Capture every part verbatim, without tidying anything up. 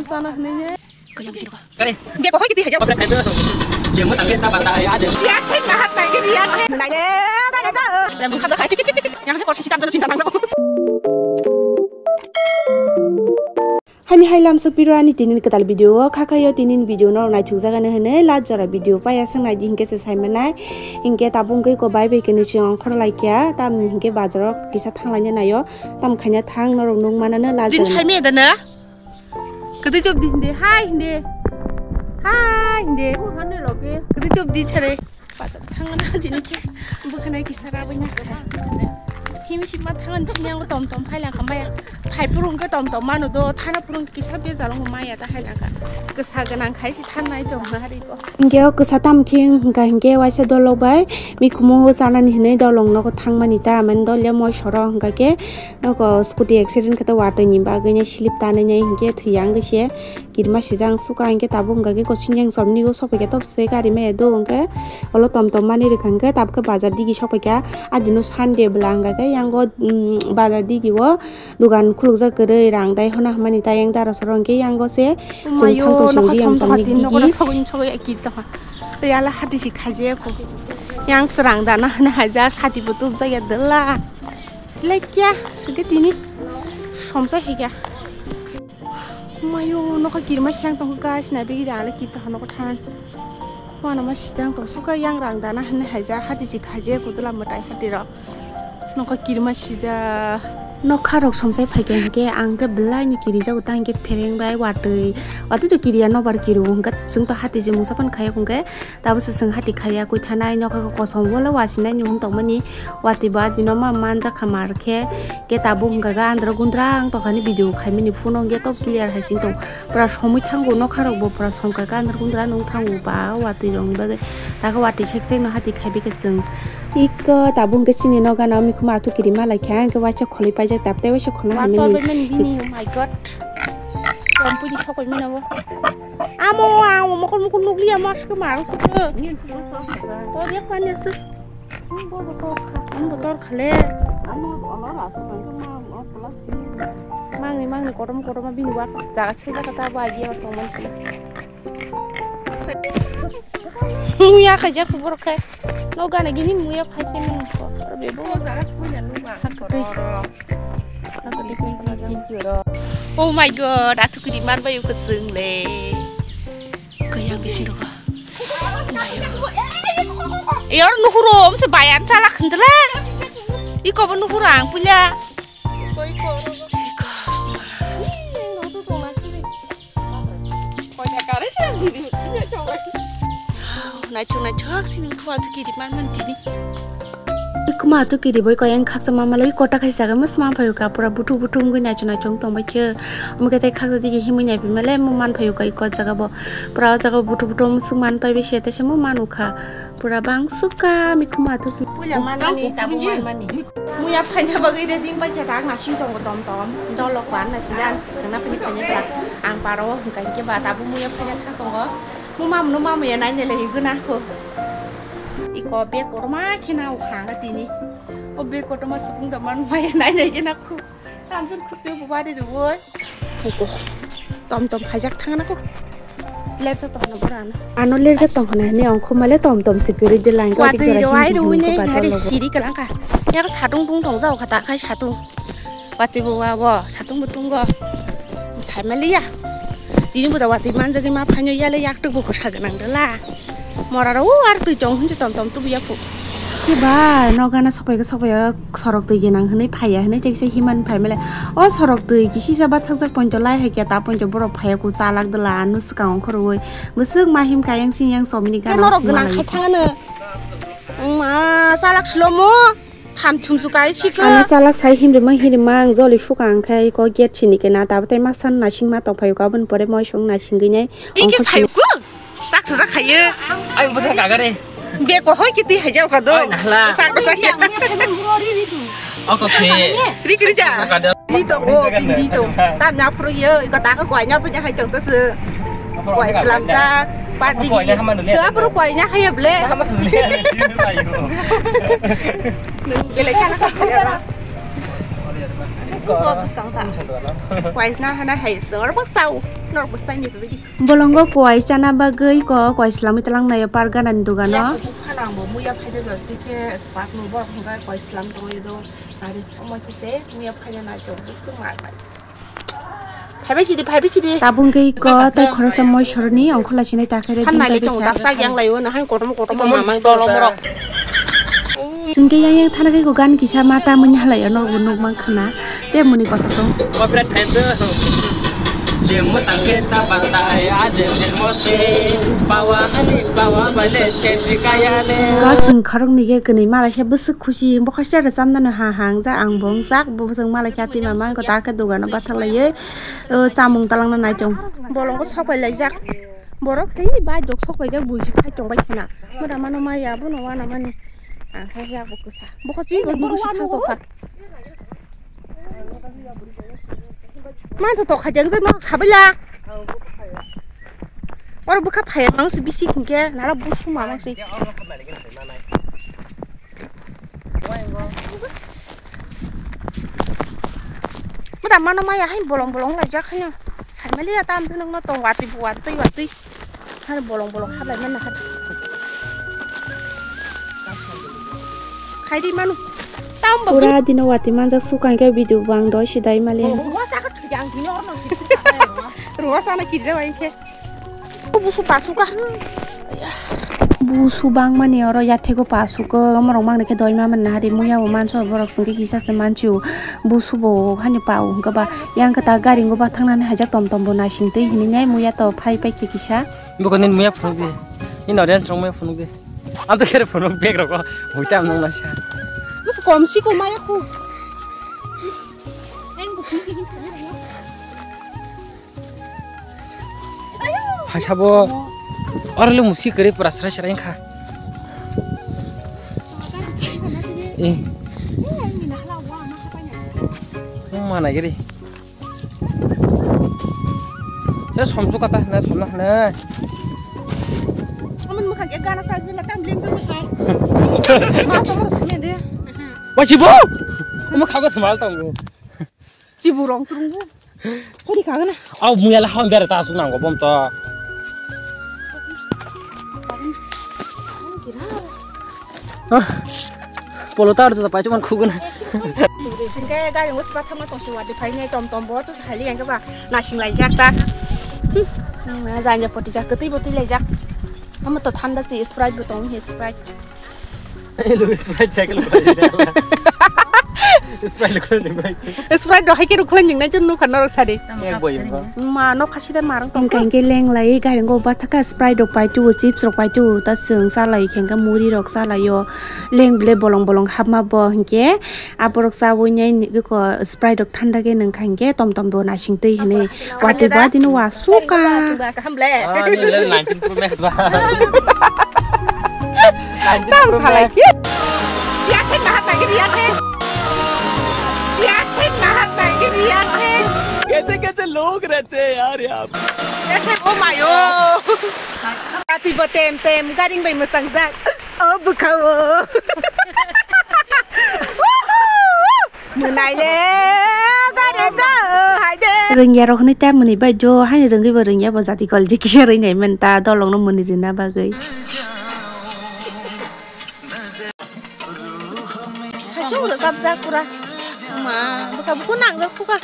Sana hwnwi. Kaya bisi ko. Kare. Dia ko hoi kiti hajar. Jemo tak kita bata ya aja. Yang saya korsi sitam terus cinta langsung. Hani hai lamsok piro ani tinin kwtal video o, kha khayo tinin video no naithok jagani hwnwi last jora video paya swngnai di hinkhe se saimanai. Hinkhe tabuk wngkhe ko bai bai khe ni siyong khorlai kya, tamni hinkhe bazaro kisa thanglaina naio, tam khaina thang norok nukmanano last jora. Din saimaya dana? Kwtwi chop di hindi, hai hindi. Hai hindi. Kwtwi chop di chare. Bazar thangna tini khe bwkhanai kisa rabwi na. Himsima thangan chini ang tom tom phai langkha maya. Phai phuru hwnkhe tom tom mano do, thana phuru hwnkhe kisa bejal wngkha maya ta hai langkha. Kwsa gwnang khai si thanai tong na hari bo. Hinkhe o kwsa tam khe wngkha hinkhe waisa dolok bai mikhumu chanani hinwi dolong nogo thangmani ta, mane dolya moi soro hwnkha khe nogo scooty accident khe ta watwi ni bagwi nai slip tanai nai hinkhe thwiya wngwi se. Kirima sijak ang suka hinkhe tabuk hwnkha khe koching yang chomni o sokphaikha, tobose gari maya do hinkhe olo tom tom manwi rwkha hinkhe tabukhe bazar digi sokphaikha. Adino Sunday bwla hwnkha khe yango, um, bazar digi o dogan khulukjak kwrwi rang dai hona hwnmani ta yang dara soro hinkhe yango se chwng thang tong song di yang chomni digi. Sogwi sogwi kiri tongkha. Tei ala hati si khaijaya kho. Yang srang dana hwnwi haijak sati bo tubjak ya dwla. Lekya sugi tini somsa higa. Mayo, nokha kirima siyang tongkha guys, nai bigi rang le kita nokha than. Wana ma sijang tong suka yang rang dana hwnwi haijak hati si khaijaya kudula mwtai hati rok. Nokha kirima sijak. Nokha rok somsai phaikha hinkhe ang khe belai ni kirijago ta hinkhe phereng bai watwi. Watwi to kiriya nobar kiriwo hinkhe chwng to hati je mungsa pan khaya hinkhe tabose chwng hati khaya koi thanai nokha kosom wala wasinai ni hwn tongmani. Watwi bo adino ma manjak kha mar khe, khe tabuk hwnkha khe andro gundra wng tongkha ni video khaimani phone o hwnkhe top clear hai chini tong. Pura somwi thango nokha rok bo pura somkha khe andro gundra nung thango ba watwi rok ni bagwi. Takhe watwi sek sek no hati khaibai khe chwng. Iko tabuk hwnkhe chini nokha no mikhumu athuk kiri malai kha hwnkhe waisa kholwi paijak tabtai waisa kholwi hamya ni. Tor bai mani bini, oh my God. Chompui ni sokoi mani abo. Amo ang mokol mokol nukliya mas khe mar khe. Tor yak mani aswk. Bo bo tor kha, bo tor kha le. Mangni mangni kotom kotom bini wak jaga sejak ta bo agi or tongmani. Muya khaijak borok khe. No gana gini muya phai khe nung ko. Bebo. Oh my God, athuk kiri man bai uko sung le. Kaya bisi rogo. Yor nuhuro mse bayan chala khendela. Iko bo nuhuro ang punya. Iko. Naithok naithok sini thua tu kiri man man tini. Ikuma tu kiri boi koyang khaksa mama lagi kota khai jaga mas ma phayo ka pura buthuk buthuk wngwi naithok naithok tong bai khe. Omo khe tei khaksa digi himwi nai phi male mo man phayo ka ikot jaga bo. Pura o jaga buthuk buthuk wngsuk man pai bisi tei se mo man ukha. Pura bang suka mikuma tu kiri. Puya man mani, tabu man mani. Muya phaina bagwi ready wngbai khe tak nasing tongo tom tom. Dolok ban na sijak ang swkang na phani phaina kha. Ang paro hwnkha hinkhe ba tabuk muya phaina thang tongo. Mu mamu no mamu ya naina le higuna kho. Iko bag kotorma khe na ukha ang tini. O bag kotorma sukung da man maya naina higuna kho. Tamjin khukti bo bari rwoi. Khuko. Tom tom khaijak thangna ko. Lerjak tongna borana. Ano lerjak tongkhana hini ongkho male tom tom se kwrwi de lang ko dik jora hini hini ko patal logo. Siri kalangka. Yak satung tung tong jao khata khai satung. Watwi bo wa bo satung bo tung go. Sai maliya. Dini bo da watwi manjagwi ma phaino yale yak tuk bo ko saganang dala. Moraro o ar twi chong hinse tom tom tubuya khu. Kiba nogana sokpaiga sokpaiga sorok twi gwnang hinwi phaiya hinwi tekse himan phaimale. O sorok twi kisisa bathakjak pointo lai hai khe ta pointo borok phaiya khu chalak dwla ano swkang ongkhorwi. Bwswk ma him kayang sing yang somni gana norok gwnang khai thangano. Ma chalak slomo. Tham chumchu kai sikha. Ano chalak sai himrima himrima ang joli suka ang khai ko gate sini kena tabtai ma san nasing ma tongphai ko aboni pore moi song nasing gwi nai. Ike ongkho phai sini. Ku. Chak sajak khayo. Ai bwsa kagare. Be ko hoi kiti hai jao kha do. Ai nahla. Sak sak. Oko se. Rik rik ja. Ri to go bindi to. Tam na phru yo ko ta ko koi na phru hai chong to se. Koi salam ja. Party. Koi na hamanu le. Sa phru koi na hai ble. Bele chala ka. Buskang ta. Kwai na hana hai sor bak sau. Nor bak sai ni bidi. Bolongo kwai chana bagwi ko kwai slamwi talang nayo par gana ni dugano. Phana bo muya phaida jor tike spak no bor hwnga kwai slam tongwi do. Ari omo kise muya phaida na jor bisi ma. Phaibai sidi, phaibai sidi. Tabung khe iko tei khoroksa moi soroni ongkhola sinai ta khe re. Thanai le chong dapsa yang lai o, na han kotom kotom mamang dolong borok. Chwng khe yang yang thana khe ko gan kisa ma ta muni halai ano bo nuk mang khana. Te muni kotha tong. Copyright thaim do. Je mo tang khe ta bang ta ai a je se mo se. Pawa hani pawa bale se se kaya le. Ga chwng khorok ni khe kwnwi mala khe bwswk khusi bokha se rwchapnano ha ha wngja ang bo wngjak bo chwng mala khe atwi mama wngkha ta khe dogano bathak laiwi. O, chamung talangna nai tong. Bolong bo sokpai laijak. Borok se bai dok sokpaijak bui se khai tongbai khena. Moda mano maya bono wana mani. Ang khai ya bo kwsa. Bokho chi go nugo si thang tokha. Man to tokha jeng jeng nok sabaila. Oro bwkha phaya mang se bisi hwnkhe nara busu ma mang se. Mada mano maya hai bolong bolong laijak haino. Saimaliya tam tu nangno tong watwi bu watwi watwi. Hai bolong bolong hablai mana hai. Khaidi manu. Tam bo. Pura dino watwi manjak sukang khe video bang do sidai mali. Ruwa saka thujang dino orno. Ruwa sana kidra wain khe. Busu pasuka. Busu bangmani oro yathego pasuko, omorok mangni khe doima manna hari muya bo manso borok singke kisa se manchu. Busu bo hani pao hwnkhe ba yang khe ta gari ngo ba thangnani haijak tom tom bo naising twi hinwi nai muya to phai pai khe kisa. Bokoni muya phunuk di. Ni audience rok muya phunuk di. Ang to khere phunuk bag rok hoi ta nang nasa. Busu kom si ko maya khu. Hai sabo. Oro le musi kwrwi pura srai srai wngkha. Eh. Wng ma nai giri. Se somsu kata na somna hne. Amun mukha ke gana sa bila tam ling sa mukha. Ma to mara sene de. Wa sibo. Mukha ko smal tongo. Chibu rong trung bu. Kori kagana. Au muya la hawn bere ta asuk nango bom to. Polo tar jota pai chuman khugana. Singke gari ngus ba thangma tong si wadi phai nai tom tom bo to sali yang ba nasing lai jak ta. Janja poti jak ketui boti lai jak. Ama to thanda si Sprite bo tong hi Sprite. Hello, Sprite cycle ko. Sprite ko ni bai. Sprite do hai ke rukhlai ning nai chun nukha norok sadi. Ek boy ba. Ma nok khasi da marang tong. Hingke hingke leng lai gari go ba thaka Sprite rok pai tu, chips rok pai tu, ta sung sa lai khengka muri rok sa lai yo. Leng ble bolong bolong hapma bo hingke aborok sa woi nai ni ko Sprite rok thanda ke nang kha hingke tom tom bo nasing twi hini. Watwi ba dino wa suka. Kaham le. Ah, ni le nineteen Pro Max ba. Tam salai ki. Yakin nahat lagi yakin. Yakin nahat lagi yakin. Kaise kaise log rehte hain yaar yaar. Kaise o mayo. Ati bo tem tem garing bai mwchang jak. O bwkha o. Mwnai le, gare do, hai de. Rwngya rok hwnwi ta mwnwi bai jo, haini rwngwi bo rwngya bo jati kol je kisa rwinai man ta, dolong no mwnwi rwna bagwi. Saichung rwchapjak pura. Ma, bwkha buku nangjak suka.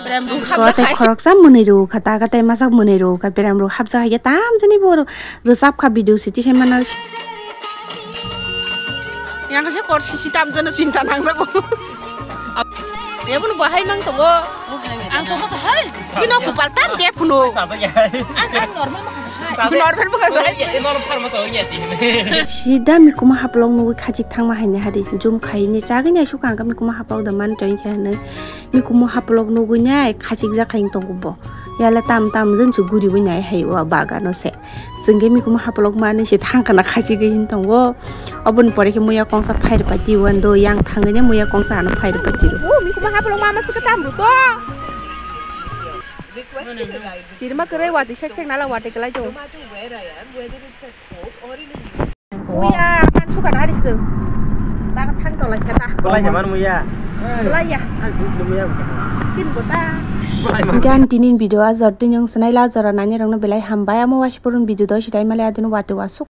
Berem ruk ko hapjak tei hai. Khoroksa mwnwi rw kha, ta kha tei masa mwnwi rw kha, berem ruk hapjak hai khe tam jani bo rwchap kha video siti se mano. Yang khe kor sisi tam jana chinta nangjago. Ebo no bahai mang tongo. Ang tongo sa hai. Bino kupal tam de phuno. Ang ang normal ma kha hai. Normal ma kha hai. Normal pharma to ya ti. Sida mikuma haplok nugwi khachik thangma haini hari jum khaini chagini aisuk ang mikuma haplok da man toing khe hanwi. Mikuma haplok nugwi nai khachik jak khaing tongo bo. Yala tam tam jwn su guriwi nai hai o bagano se. Chwng khe mikuma haplok manwi se thang khna khachigwi hin tongo. Oboni pore khe muya kongsa phai rwpai twi wando yang thangwi ne muya kongsa ano phai rwpai twi. O mikuma haplok mama se kwcham rw to. Tirma kwrwi watwi sek sek nala watwi kwlai tongo. Muya kan suka nari se. Thang tolai kha ta. Belai jaman muya. Belai ya. Ang sini belum ya. Chin bota. Belai ma. Gan tinin video a jor tini ang senai la jora nani rong no belai hambai amo wasi purun video doi sitai male adun wati wasuk.